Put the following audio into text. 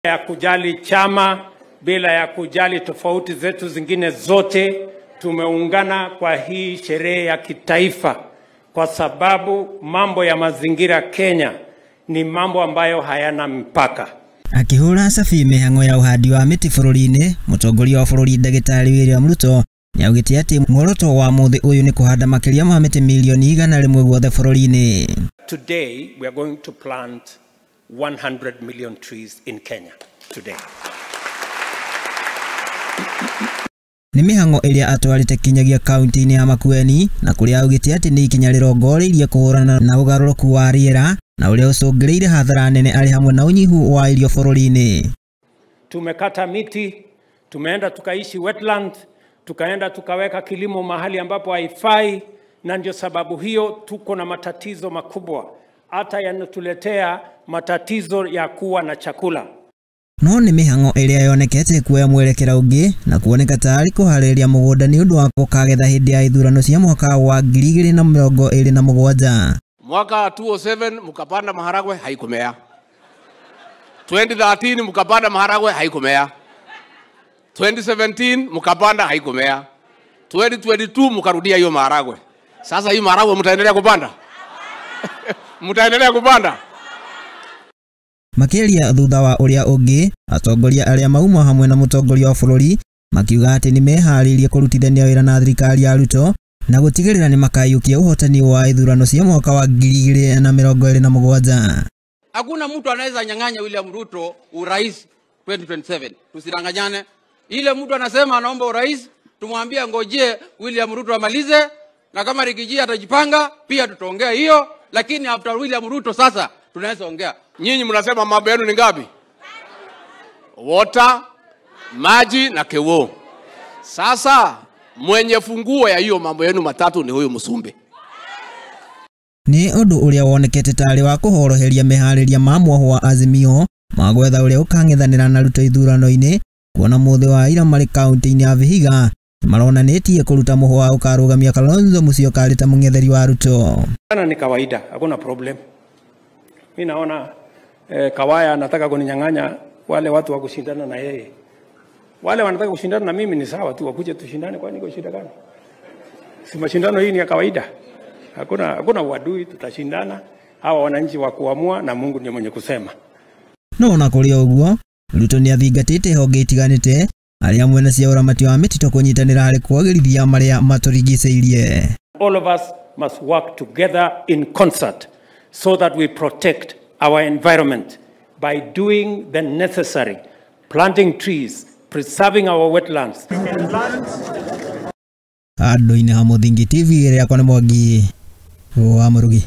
Ya kujali chama, bila ya kujali tofauti zetu zingine zote, tumeungana kwa hii sherehe ya kitaifa kwa sababu mambo ya mazingira Kenya ni mambo ambayo hayana mpaka. Akihura cabi mĩhang'o ya ũhandi wa mĩtĩ bũrũri-inĩ, mũtongoria wa bũrũri Ndagĩtarĩ William Ruto nĩaugĩte atĩ muoroto wa mũthĩ ũyũ nĩ kũhanda makĩria ma mĩtĩ mirioni 100 guothe bũrũri-inĩ. Today we are going to plant 100 million trees in Kenya today. Nĩ mĩhang'o ĩrĩa atwarĩte kinyagia kaunti-inĩ ya Makueni na kũrĩa augĩte atĩ nĩ ikinya rĩrongoreirie kũhũrana na ũgarũrũku wa rĩera na ũrĩa ũcũngĩrĩire hathara nene arĩ hamwe na ũnyihu wa irio bũrũri-inĩ. Tumekata miti, tumeenda tukaishi wetland, tukaenda tukaweka kilimo mahali ambapo haifai, na ndio sababu hiyo tuko na matatizo makubwa hata yanatuletea matatizo ya kuwa na chakula. No nĩ mĩhang'o ĩrĩa yonekete kuoya mwerekera ũngĩ na kuoneka tarĩ kũharĩria mũgũnda nĩ ũndũ wa gũkagetha hĩndĩ ya ithurano cia mwaka wa 2027. Mwaka 2007 mkapanda maharagwe haikumea. 2013 mkapanda maharagwe haikumea. 2017 mkapanda haikumea. 2022 mkarudia hiyo maharagwe. Sasa hii maharagwe mtaendelea kupanda? Mtaendelea kupanda? Makĩria thutha wa ũrĩa ũngĩ, atongoria arĩa mauma hamwe na mũtongoria wa bũrũri makiuga atĩ nĩmeharĩirie kũrutithania wĩra na thirikari ya Ruto na gũtigĩrĩra nĩmakaiyũkia ũhotani wa ithurano cia mwaka wa 2027. Hakuna mtu anaweza nyang'anya William Ruto urais 2027. Tusidanganyane. Ile mtu anasema anaomba urais, tumwambie ngojee William Ruto amalize, na kama Rigiji atajipanga pia tutaongea hiyo, lakini after William Ruto sasa tunaweza ongea. Nyinyi mnasema mambo yenu ni ngapi? Water, maji na kewo. Sasa mwenye funguo ya hiyo mambo yenu matatu ni huyu Musumbe. Nĩ ũndũ ũrĩa wonekete tarĩ wa kũhoroheria meharĩria ma mwoho wa Azimio ma gwetha ũrĩa ũkang'ethanĩra na Ruto ithurano-inĩ, kuona mũthĩ wa ira marĩ kaunti-inĩ ya Vihiga maronanĩtie kũruta mũhwa wa ũkarũgamia Kalonzo Musyoka arĩ ta mũng'etheri wa Ruto. Ni kawaida, hakuna problem. Mimi naona Kawaya anataka kuninyang'anya wale watu wa kushindana na yeye. Wale wanataka kushindana na mimi ni sawa tu, wakuje tushindane, kwani iko shida gani? Si mashindano hii ni ya kawaida. Hakuna uadui, tutashindana. Hawa wananchi wa kuamua na Mungu ndiye mwenye kusema. No ona kũrĩ ũguo, Ruto nĩ athingatĩte honge itiganĩte arĩa mwena cia ũramati wa mĩtitũ kũnyitanĩra harĩ kwagĩrithia marĩa matũrigicĩirie. All of us must work together in concert so that we protect our environment by doing the necessary, planting trees, preserving our wetlands. Andũ-inĩ ha Mũthingi TV ĩrĩa yakwa nĩ Mwangi wa Mũrugi.